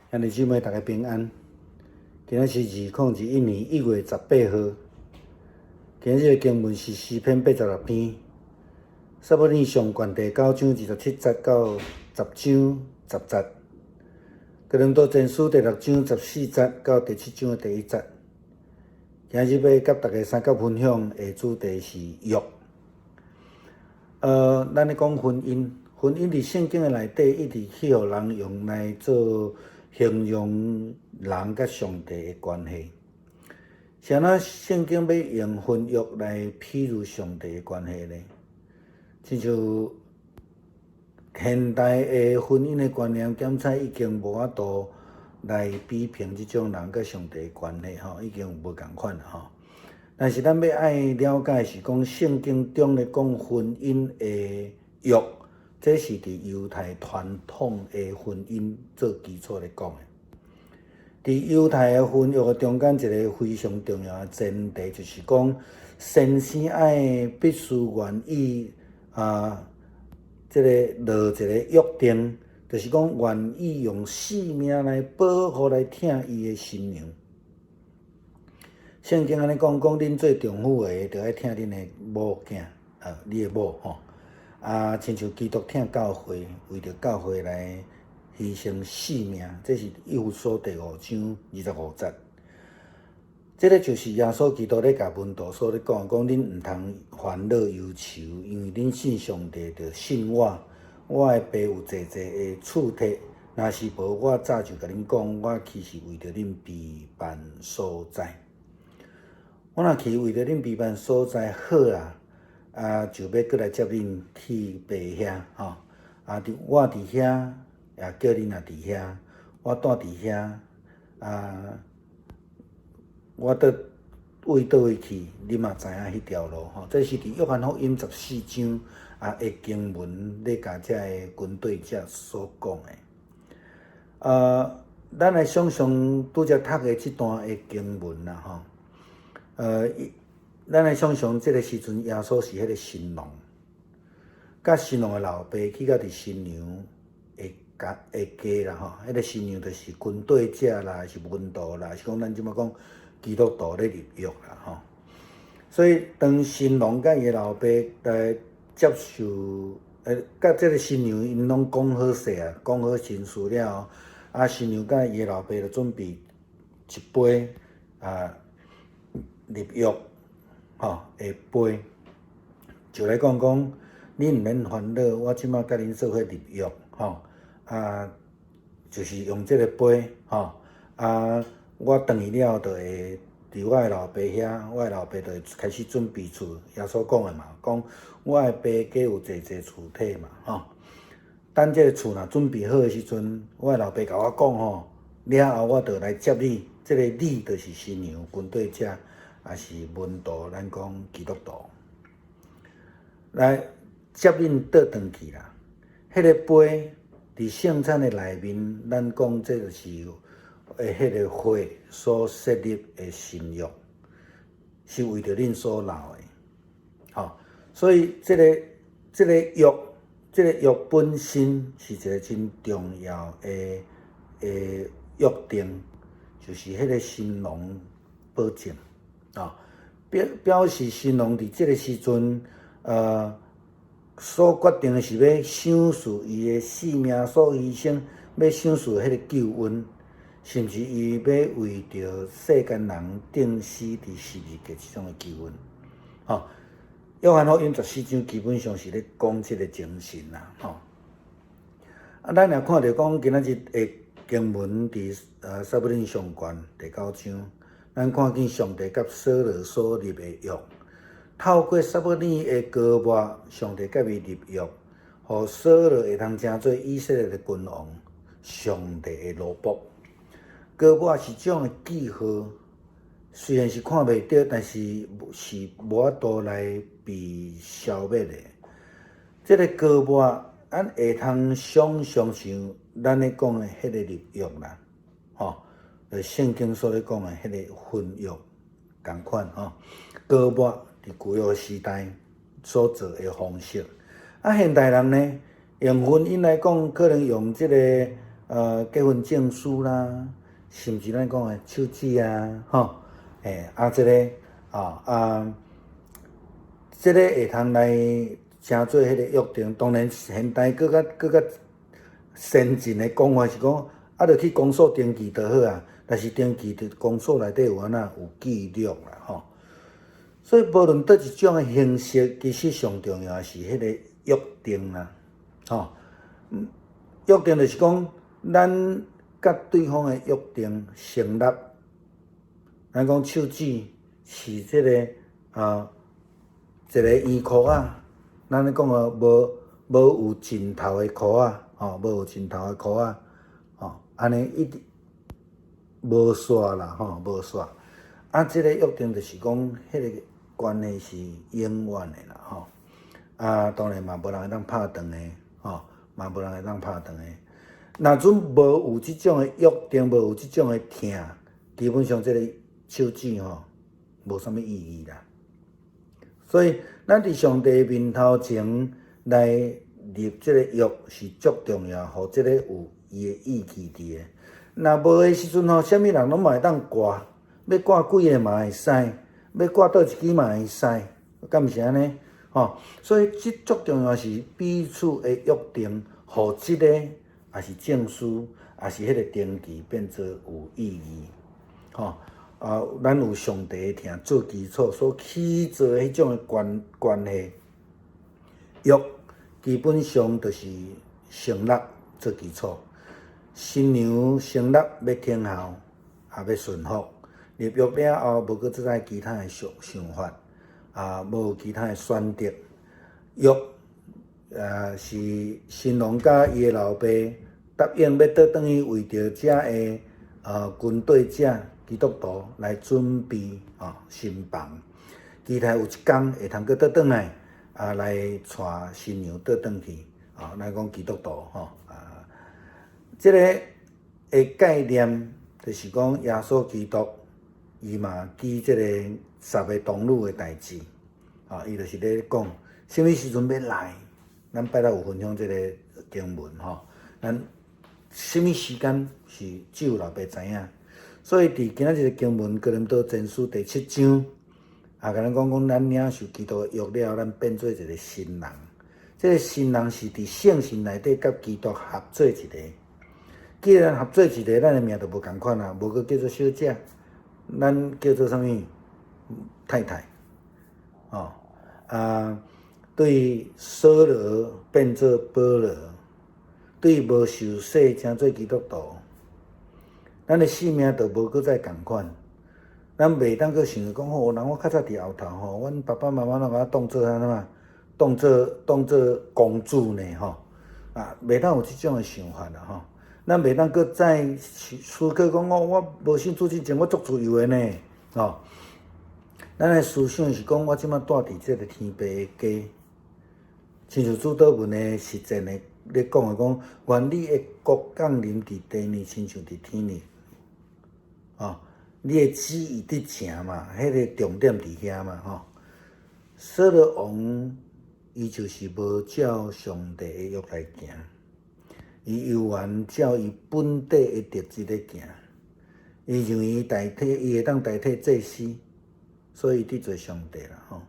兄弟姊妹，大家平安。今仔是2021年1月18號。今日的經文是詩篇86篇，撒母耳上卷第九章27節到10章10節。哥林多前書第六章14節到第七章的第一節。今日欲佮大家相佮分享的主題是約。咱咧講婚姻，婚姻佇聖經的內底一直去予人用來做形容人佮上帝的關係。是按怎聖經欲用婚約來比喻上帝的關係呢？親像現代的婚姻的觀念，檢採已經無法度來比評這種人佮上帝的關係吼，已經無仝款啦吼。但是咱欲愛了解是講聖經中咧講婚姻的約，這是佇猶太傳統的婚姻做基礎來講的。佇猶太的婚約的中間，一個非常重要的前提，就是講先生愛必須願意啊，這个落一个約定，就是講願意用性命來保護、來疼伊的新娘。聖經按呢講，講恁做丈夫的，著愛疼恁的某囝，啊，你的某吼。啊，親像基督疼教會，為著教會來犧牲性命，這是以弗所第五章25節。這个就是耶穌基督咧共門徒所咧講，講恁毋通煩惱憂愁，因為恁信上帝，就信我。我的爸有濟濟的厝體，若是無，我早就共恁講，我去是為著恁備辦所在。我若去為著恁備辦所在好啊，啊，就欲閣來接恁去爸遐吼。啊，佇我佇遐，也叫恁也佇遐。我蹛佇遐，啊，我佗位佗位去，恁嘛知影彼條路吼。這是佇約翰福音14章啊的經文咧，共這个軍隊者所講的。咱來想象拄才讀的這段的經文啦吼。咱來想象這个時陣，耶穌是彼个新郎，佮新郎的老爸去到佇新娘的家的家啦吼。彼个新娘就是軍隊者啦，是門徒啦，是講咱這馬講基督徒咧立約啦吼。所以當新郎佮伊的老爸來接受，佮這个新娘𪜶攏講好勢啊，講好親事了後，啊，新娘佮伊的老爸就準備一杯啊立約吼的杯，就來講講，恁毋免煩惱，我這馬佮恁做伙立約吼，啊，就是用這个杯吼，啊，我轉去了後，就會佇我的老爸遐，我的老爸就會開始準備厝。耶穌講的嘛，講我的爸家有濟濟厝體嘛，吼。等這个厝若準備好的時陣，我的老爸共我講吼，了後我就來接你。這个你就是新娘、軍隊者，抑是門徒，咱講基督徒，來接恁倒轉去啦。彼个杯佇聖餐的內面，咱講這就是彼个血所設立的新約，是為著恁所流的。吼，所以這个約，這个約本身是一个真重要的約定，就是彼个新郎保證，啊，表示新郎佇這个時陣，所決定的是欲賞賜伊的性命所犧牲，欲賞賜彼個救恩，甚至伊欲為著世間人釘死佇十字架這種的救恩。吼，約翰福音14章基本上是咧講這個精神啦，吼。啊，咱也看著講今仔日的經文佇撒母耳上卷第九章，咱看見上帝佮掃羅所立的約，透過撒母耳的膏抹，上帝佮伊立約，予掃羅會通成做以色列的君王，上帝的奴僕。膏抹是這種的記號，雖然是看袂著，但是是無法度來被消滅的。這个膏抹，咱會通想象像咱咧講的彼个立約啦，吼，就聖經所咧講的彼个婚約仝款吼。膏抹佇舊約時代所做的方式，啊，現代人呢，用婚姻來講，可能用這个結婚證書啦，甚至咱講的手指啊，吼，欸，啊，這个啊啊，這个會通來成做彼個約定。當然，現代閣較先進的講法是講，啊，著去公所登記就好啊。但是登記佇公所內底有按怎有記錄啦，吼。所以無論佗一種的形式，其實上重要的是彼個約定啦，吼。約定就是講，咱佮對方的約定成立。咱講手指是這个啊，一个圓箍仔，咱咧講的無有盡頭的箍仔，吼，無有盡頭的箍仔，吼，按呢一直無煞啦，吼，無煞。啊，這个約定就是講，彼个關係是永遠的啦，吼。啊，當然嘛，無人會當拍斷的，吼，嘛無人會當拍斷的。若準無有這種的約定，無有這種的疼，基本上這个手指吼，無啥物意義啦。所以，咱佇上帝面頭前來立這个約是足重要，予這个有伊的意義佇的。若無的時陣吼，啥物人攏嘛會當掛，欲掛幾个嘛會使，欲掛佗一支嘛會使，敢毋是按呢？吼，所以這足重要是彼此的約定，予這个也是證書，也是彼个登記變做有意義，吼。啊，咱有上帝的疼做基礎，所起做彼種的關係，約基本上就是成立做基礎。新娘成立欲聽候，也欲順服。立約了後，無閣再其他的想法，啊，無其他的選擇。約是新郎佮伊的老爸答應欲倒轉去為著遮的軍隊者基督徒來準備新房，期待有一工會通閣倒轉來，啊，來帶新娘倒轉去，啊，咱講基督徒吼，啊，這个的概念就是講耶穌基督，伊嘛記這个十个童女的代誌，啊，伊就是咧講，啥物時陣欲來，咱拜六有分享這个經文吼，咱啥物時間是只有老爸知影。所以佇今仔日的經文，哥林多前書第七章，啊，共咱講講，咱領受基督的約了後，咱變做一个新人。這个新人是佇聖神內底佮基督合做一个。既然合做一个，咱的名就無仝款啊，無閣叫做小姐，咱叫做啥物？太太。哦，啊，對掃羅變做保羅，對無受洗成做基督徒。咱的性命就無閣再仝款，咱袂當閣想著講吼，人我較早佇後頭吼，阮爸爸媽媽攏共我當做按怎嘛，當做公主呢吼，啊，袂當有這種的想法啦吼。咱袂當閣再思考講我我無信主之前我足自由的呢，吼。咱的思想是講，我這擺蹛佇這个天父的家，親像主禱文的實踐的咧講的講，願你的國降臨佇地呢，親像佇天呢。哦，你的旨意佇成嘛，彼个重點佇遐嘛，吼。掃羅王伊就是無照上帝的約來行，伊猶原照伊本底的特質咧行，伊認為伊會當代替祭司，所以伊得罪上帝啦，吼。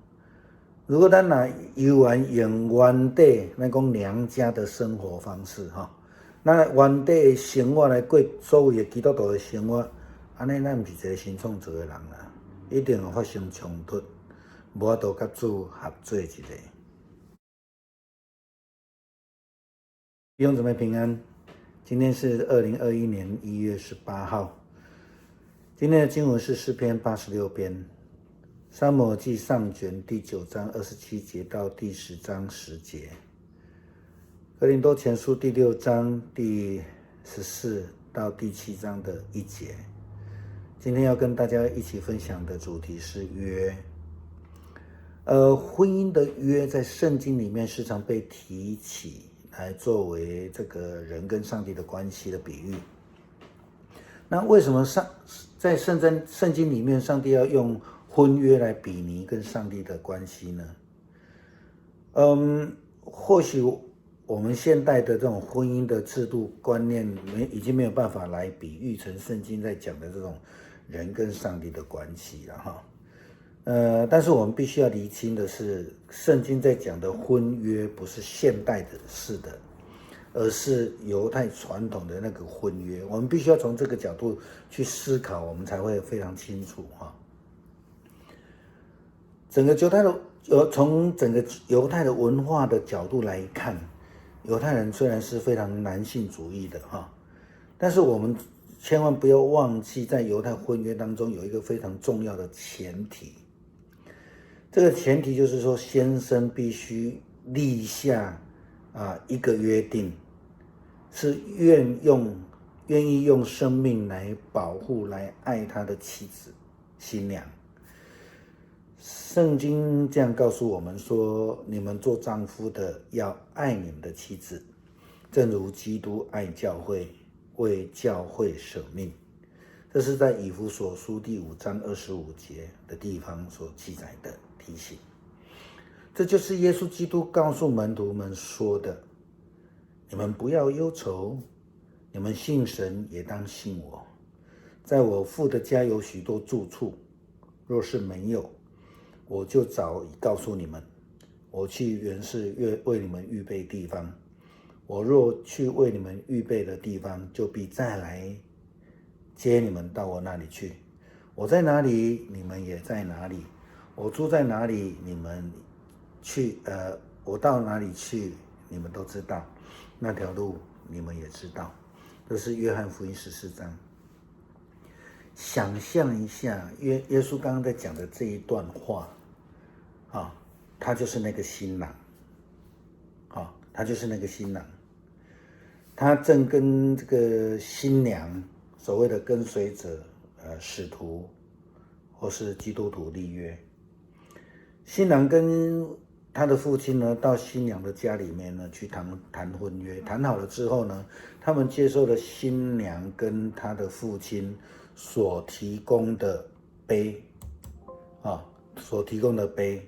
如果咱若猶原用原底，咱講娘家的生活方式，吼，咱原底的生活來過所謂的基督徒的生活。按呢，咱毋是一个新創造的人啦，一定會發生衝突，無法度佮主合做一个。弟兄姊妹平安，今天是2021年1月18號。今天的經文是詩篇86篇，撒母耳記上卷第九章27節到第10章10節，哥林多前書第六章第14到第七章的1節。今天要跟大家一起分享的主題是約。婚姻的約在聖經裡面時常被提起來作為這個人跟上帝的關係的比喻。那為什麼在聖經裡面，上帝要用婚約來比擬跟上帝的關係呢？或許我們現代的這種婚姻的制度觀念，已經沒有辦法來比喻成聖經在講的這種人跟上帝的關係了哈。但是我們必須要釐清的是，聖經在講的婚約不是現代的式的，而是猶太傳統的那個婚約。我們必須要從這個角度去思考，我們才會非常清楚哈。整個猶太的，從整個猶太的文化的角度來看，猶太人雖然是非常男性主義的哈，但是我們千萬不要忘記，在猶太婚約當中有一個非常重要的前提。這個前提就是說，先生必須立下一個約定，是願意用生命來保護、來愛他的妻子新娘。聖經這樣告訴我們說：你們做丈夫的要愛你們的妻子，正如基督愛教會，為教會捨命。這是在以弗所書第5章25節的地方所記載的提醒。這就是耶穌基督告訴門徒們說的：你們不要憂愁，你們信神也當信我。在我父的家有許多住處，若是沒有，我就早已告訴你們，我去原是為你們預備地方。我若去為你們預備了地方，就必再來接你們到我那裡去。我在哪裡，你們也在哪裡。我住在哪裡，你們去，我到哪裡去，你們都知道。那條路你們也知道。這是約翰福音14章。想象一下，耶穌剛剛在講的這一段話，啊，他就是那個新郎，啊，他就是那個新郎，他正跟這個新娘，所謂的跟隨者，使徒或是基督徒立約。新郎跟他的父親呢，到新娘的家裡面呢去談談婚約，談好了之後呢，他們接受了新娘跟他的父親所提供的杯，啊，所提供的杯，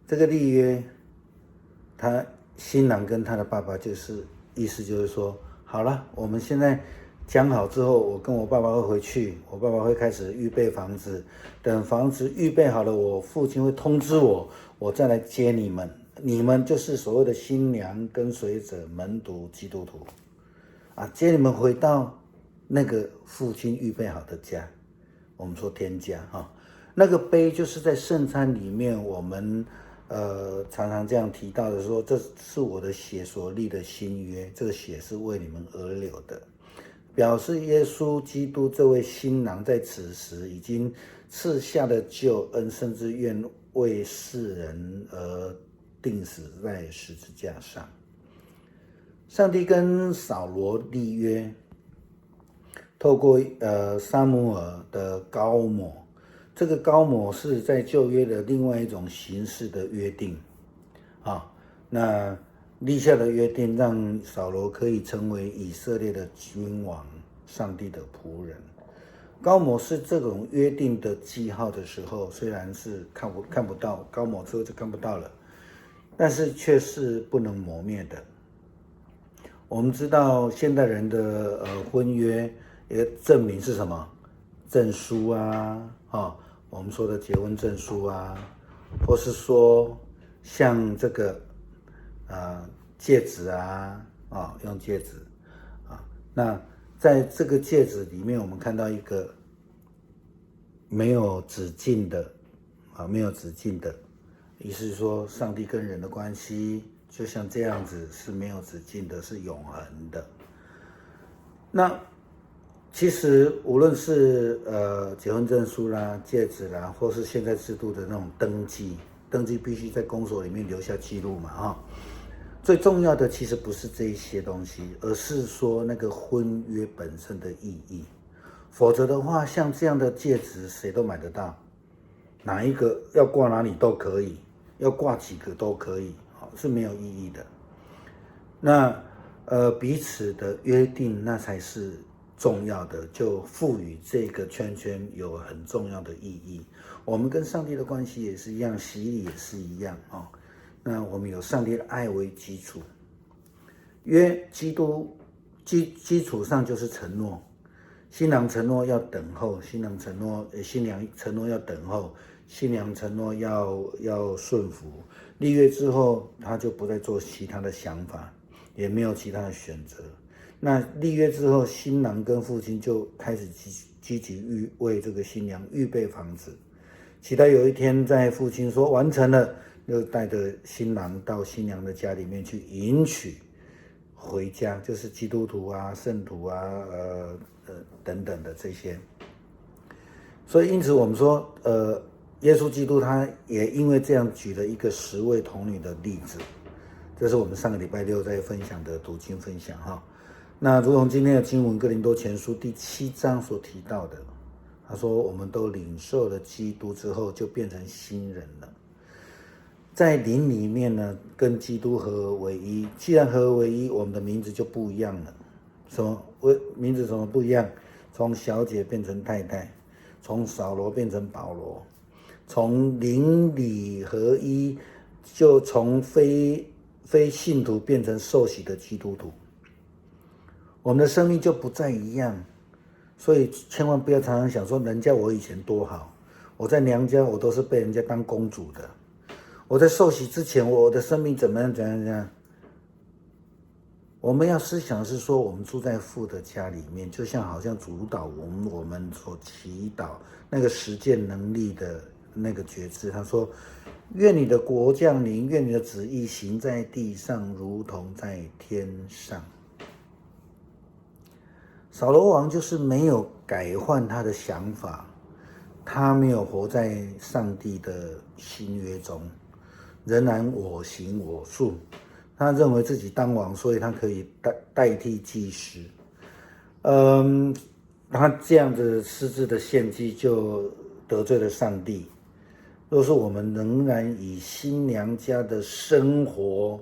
這個立約，他新郎跟他的爸爸就是意思就是說，好了，我們現在講好之後，我跟我爸爸會回去，我爸爸會開始預備房子，等房子預備好了，我父親會通知我，我再來接你們，你們就是所謂的新娘跟隨者門徒基督徒，啊，接你們回到那個父親預備好的家，我們說天家哈，那個杯就是在聖餐裡面，我們常常這樣提到的說，這是我的血所立的新約，這個血是為你們而流的。表示耶穌基督這位新郎在此時已經賜下了救恩，甚至願為世人而釘死在十字架上。上帝跟掃羅立約，透過撒母耳的膏抹，這個膏抹是在舊約的另外一種形式的約定，啊，那立下的約定，讓掃羅可以成為以色列的君王，上帝的僕人。膏抹是這種約定的記號的時候，雖然是看不到，膏抹之後就看不到了，但是卻是不能磨滅的。我們知道現代人的婚約也證明是什麼？證書啊，啊，我們說的結婚證書啊，或是說像這個戒指啊，啊，用戒指啊，那在這個戒指裡面，我們看到一個沒有止境的啊，沒有止境的，意思是說，上帝跟人的關係就像這樣子是沒有止境的，是永恆的。那其實無論是結婚證書啦、戒指啦，或是現在制度的那種登記，登記必須在公所裡面留下記錄嘛，哈。最重要的其實不是這一些東西，而是說那個婚約本身的意義。否則的話，像這樣的戒指誰都買得到，哪一個要掛哪裡都可以，要掛幾個都可以，是沒有意義的。那彼此的約定那才是重要的，就賦予這個圈圈有很重要的意義。我們跟上帝的關係也是一樣，洗禮也是一樣啊。那我們有上帝的愛為基礎，約基督基礎上就是承諾，新郎承諾要等候，新郎承諾，新娘承諾要等候，新娘承諾要順服。立約之後，他就不再做其他的想法，也沒有其他的選擇。那立約之後，新郎跟父親就開始積極為這個新娘預備房子。期待有一天，在父親說完成了，就帶着新郎到新娘的家裡面去迎娶回家，就是基督徒啊、聖徒啊、等等的這些。所以，因此我們說，耶穌基督他也因為這樣舉了一個十位童女的例子，這是我們上個禮拜六在分享的讀經分享哈。那如同今天的經文《哥林多前書》第七章所提到的，他說我們都領受了基督之後，就變成新人了，在靈裡面呢，跟基督合而為一。既然合而為一，我們的名字就不一樣了。什麼？為名字什麼不一樣？從小姐變成太太，從掃羅變成保羅。從靈裡合一，就從非信徒變成受洗的基督徒，我們的生命就不再一樣。所以千萬不要常常想說，人家我以前多好，我在娘家我都是被人家當公主的。我在受洗之前，我的生命怎麼樣怎樣怎樣。我們要思想是說，我們住在父的家裡面，就像好像主導我們所祈禱那個實踐能力的那個覺知。他說：“願你的國降臨，願你的旨意行在地上，如同在天上。”掃羅王就是沒有改換他的想法，他沒有活在上帝的新約中，仍然我行我素。他認為自己當王，所以他可以代替祭司。他這樣子私自的獻祭就得罪了上帝。若是我們仍然以新娘家的生活、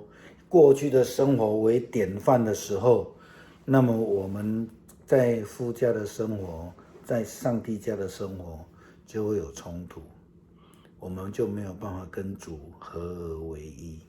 過去的生活為典範的時候，那麼我們在夫家的生活，在上帝家的生活就會有衝突，我們就沒有辦法跟主合而為一。